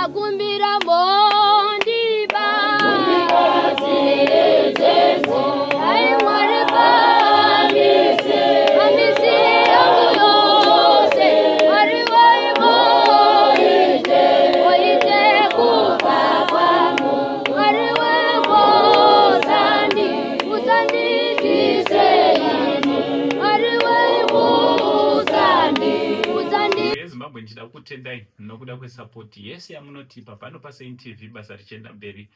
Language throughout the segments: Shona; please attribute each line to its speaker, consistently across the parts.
Speaker 1: Ndakumbira mondiba Ai Mwari pamise Pamise yangu yose Mwari waimoite Oite kufa kwangu Mwari wekosandi Usanditise ini Mwari waimusandi Usandi
Speaker 2: Yezimbabwe ndichida kutendai nokuda kwesapoti yese yamunotipa pano paSaint TV basa richienda mberi.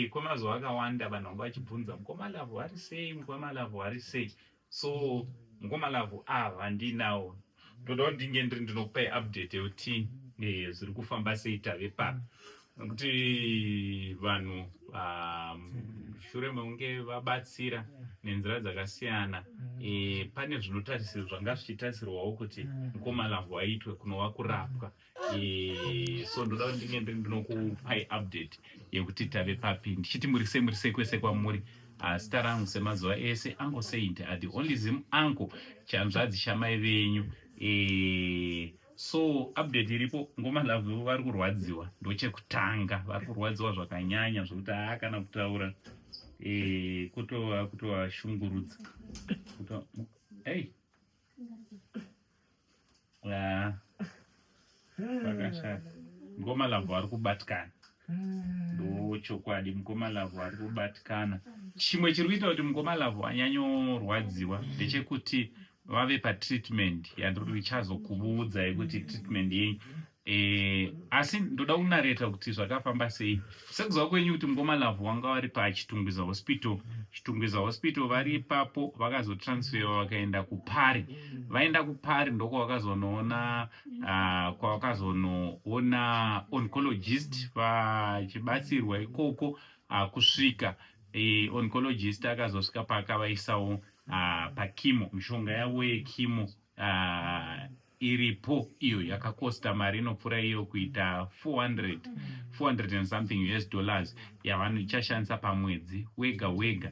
Speaker 2: Kwemazuva akawanda vanhu vanga vachibvunza mukoma Lavhu ari sei, mukoma Lavhu ari sei. So mukoma Lavhu ava ndinawo. Ndoda kuti ndinge ndiri ndinokupai update yekuti zviri kufamba sei tave papi. Nokuti vanhu shure mekunge vabatsira nenzira dzakasiyana pane zvinotarisirwa zvanga zvichitarisirwawo kuti mukoma Lavhu aitwe kunova kurapwa. So ndoda kuti ndinge ndiri ndinokupai update yekuti tave papi, ndichiti muri sei, muri sei kwese kwamuri. Zita rangu semazuva ese Uncle Saint, the only Zim uncle, chanzvadzi chamai venyu. So update iripo, ngoma Lavhu vari kurwadziwa, ndochekutanga vari kurwadziwa zvakanyanya zvekuti haa kana kutaura kutovashungurudza kuto, hey. Zvakashata. Mukoma Lavhu vari kubatikana, ndochokwadi. Mukoma Lavhu vari kubatikana. Chimwe chiri kuita kuti mukoma Lavhu anyanyorwadziwa ndechekuti vave patreatment yandiri ndichazokuudzai kuti treatment yenyu. Asi ndoda kunareta kuti zvakafamba sei. Sekuziva kwenyu kuti mukoma Lavhu wanga vari paChitungwiza Hospital. Chitungwiza Hospital vari ipapo, vakazotransferwa vakaenda kuPari. Vaenda kuPari ndokwavakazonoona kwavakazonoona oncologist vachibatsirwa ikoko kusvika oncologist akazosvika paakavaisawo pachemo, mishonga yavo yechemo iripo iyo yakakosta mari inopfuura iyo kuita 400 400 and something US dollars yavanochashandisa pamwedzi wega wega.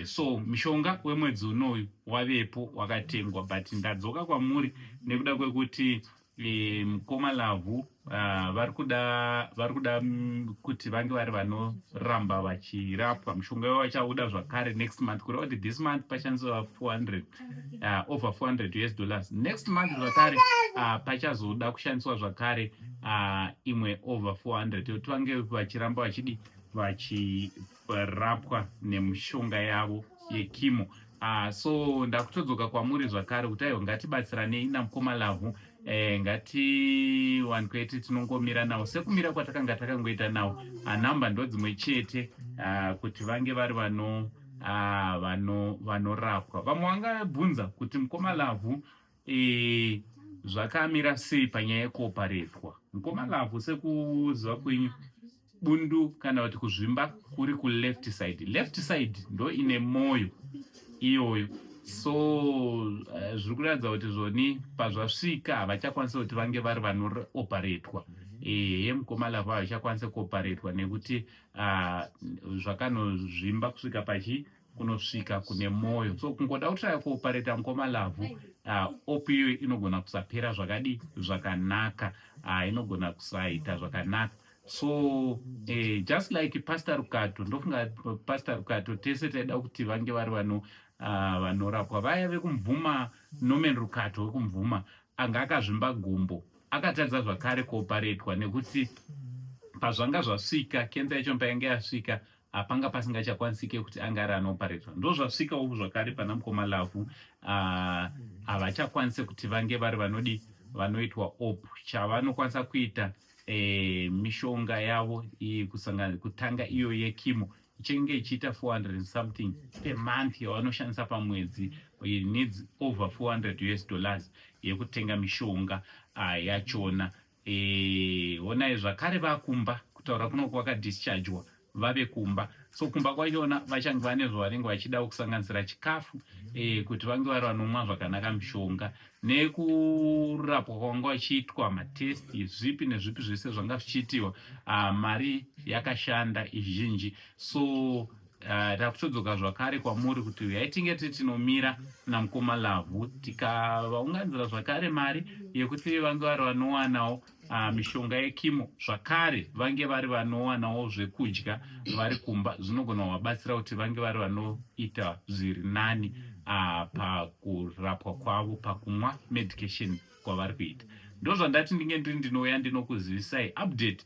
Speaker 2: So mishonga wemwedzi unoyu wavepo, wakatengwa, but ndadzoka kwamuri nekuda kwekuti mukoma Lavhu vari kuda kuti vange vari vanoramba vachirapwa. Mushonga iwo vachauda zvakare next month, kureva kuti this month pashandiswa 400 over 400 US dollars. Next month zvakare pachazoda kushandiswa zvakare imwe over 400 yekuti vange vachiramba vachidi vachirapwa nemishonga yavo yechemo. So ndakutodzoka kwamuri zvakare kuti aiwa, ngatibatsiranei namukoma Lavhu. Ngatiwanikwe tinongomira nawo sekumira kwatakanga takangoita nawo. Namba ndo dzimwe chete kuti vange vari vanorapwa. Vamwe vangabvunza kuti mukoma Lavhu zvakamira sei panyaya yekuoparetwa. Mukoma Lavhu, sekuziva kwenyu, bundu kana kuti kuzvimba kuri kuleft side. Left side ndo ine mwoyo iyoyo. So zviri kuratidza kuti zvoni pazvasvika havachakwanisa kuti vange vari vanooparetwa. Ehe, mukoma Lavhu havachakwanisa kuoparetwa nekuti zvakanozvimba kusvika pachi kunosvika kune mwoyo. So kungoda kutraya kuopareta mukoma Lavhu, op iyoyo inogona kusapera zvakadi zvakanaka, inogona kusaita zvakanaka. So just like Pastor Rukato, ndofunga Pastor Rukato tese taida kuti vange vari vanorapwa. Vaya vekumvuma, Norman Rukato wekumvuma anga akazvimba gumbo, akatadza zvakare kuoparetwa nekuti pazvanga zvasvika, kenza yacho painge yasvika, hapanga pasingachakwanisike kuti anga ari anooparetwa. Ndo zvasvikawo zvakare pana mukoma Lavhu. Havachakwanise kuti vange vari vanodi vanoitwa op. Chavanokwanisa kuita, mishonga yavo iyi, kusangana kutanga iyo yechemo ichinge ichiita 400 and something per month yavanoshandisa pamwedzi. It needs over 400 US dollars yekutenga mishonga yachona. Honai zvakare vakumba, kutaura kuno kwakadischargewa vave kumba. So kumba kwachona vachange vane zvavanenge vachida kusanganisira chikafu kuti vange vari vanomwa zvakanaka mishonga nekurapwa kwanga vachiitwa, matesti zvipi nezvipi zvese zvanga zvichiitiwa. Mari yakashanda izhinji. So takutodzoka zvakare kwamuri kuti uyai tinge tiri tinomira namukoma Lavhu, tikavaunganidzira zvakare mari yekuti vange vari vanowanawo. Mishonga yechemo zvakare, vange vari vanowanawo zvekudya vari kumba, zvinogona kuvabatsira kuti vange vari vanoita zviri nani pakurapwa kwavo, pakumwa medication kwavari kuita. Ndo zvandati ndinge ndiri ndinouya ndinokuzivisai update.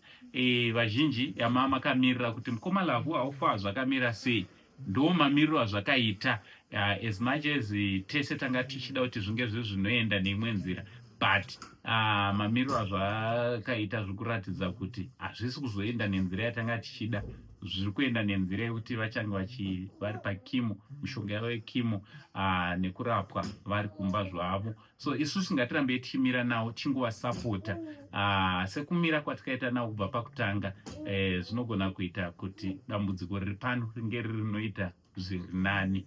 Speaker 2: Vazhinji yama makamirira kuti mukoma Lavhu haufa zvakamira sei, ndo mamiriro azvakaita. As much as tese tanga tichida kuti zvinge zviri zvinoenda neimwe nzira, but mamiriro azvakaita zviri kuratidza kuti hazvisi kuzoenda nenzira yatanga tichida. Zviri kuenda nenzira yekuti vachange vari pachemo, mishonga yavo yechemo nekurapwa vari kumba zvavo. So isusu ngatirambei tichimira nawo, tichingovasapota sekumira kwatikaita nawo kubva pakutanga. Zvinogona kuita kuti dambudziko riri pano ringe riri rinoita zviri nani.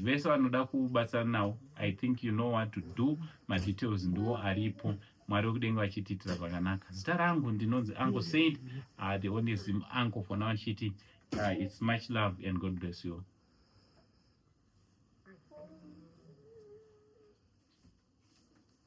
Speaker 2: Vese vanoda kubatsana nawo, I think you know what to do. Madetails ndiwo aripo. Mwari wekudenga vachitiitira zvakanaka. Zita rangu ndinonzi Uncle Saint, the only Zim uncle for now. Ndichiti it's much love and God bless you.